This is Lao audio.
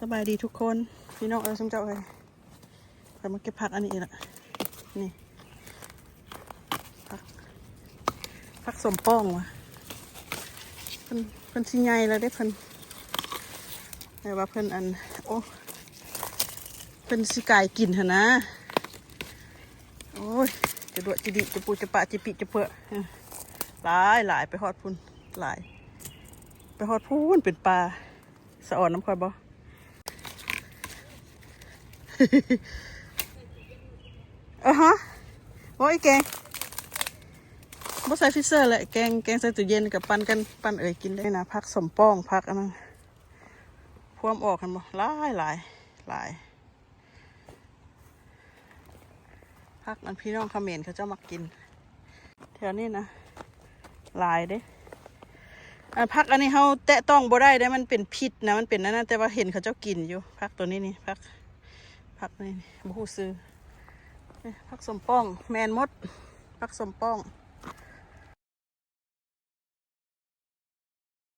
ສະບາຍດີທຸກຄົນ ພີ່ນ້ອງເອີຍ ຊຸມເຈົ້າເອີຍ ຂ້ອຍມາເກັບຜັກອັນນີ້ອີກລະ ນີ້ ຜັກ ຜັກສົມປ້ອງຫວາ ເພິ່ນ ເພິ່ນຊິໃຫຍ່ແລ້ວເດ້ ເພິ່ນ ແຕ່ວ່າເພິ່ນອັນ ໂອ້ ເພິ່ນຊິກາຍກິນຫັ້ນນະ ໂອ້ຍ ຈະດວະຈະດິ ຈະປູຈະປະ ຈະປິຈະເປິ ເອີ ຫຼາຍໆ ໄປຮອດພຸ້ນ ຫຼາຍ ໄປຮອດພຸ້ນ ເປັນປ່າ ສະອອນນຳຂ້ອຍບໍ່? ເອີຮະ ບໍ່ ອີແກງ ບໍ່ໃສ່ຟຣີເຊີແຫຼະ ແກງ ແກງໃສ່ຕູ້ເຢັນ ກະປັ່ນກັນ ປັ່ນເອີຍກິນໄດ້ນະ ຜັກສົມປ້ອງ ຜັກອັນນັ້ນ ພວມອອກ ເຫັນບໍ່? ຫຼາຍໆ ຫຼາຍ ຜັກອັນພີ່ນ້ອງຂະເໝນເຂົາເຈົ້າມັກກິນ ແຖວນີ້ນະ ຫຼາຍເດ້ ອັນຜັກອັນນີ້ເຮົາແຕະຕ້ອງບໍ່ໄດ້ເດ້ ມັນເປັນພິດນະ ມັນເປັນອັນນັ້ນ ແຕ່ວ່າເຫັນເຂົາເຈົ້າກິນຢູ່ ຜັກໂຕນີ້ນີ້ ຜັກ ຜັກນີ້ນີ້ ບໍ່ຮູ້ຊື່ ນີ້ ຜັກສົມປ້ອງ ແມ່ນໝົດ ຜັກສົມປ້ອງ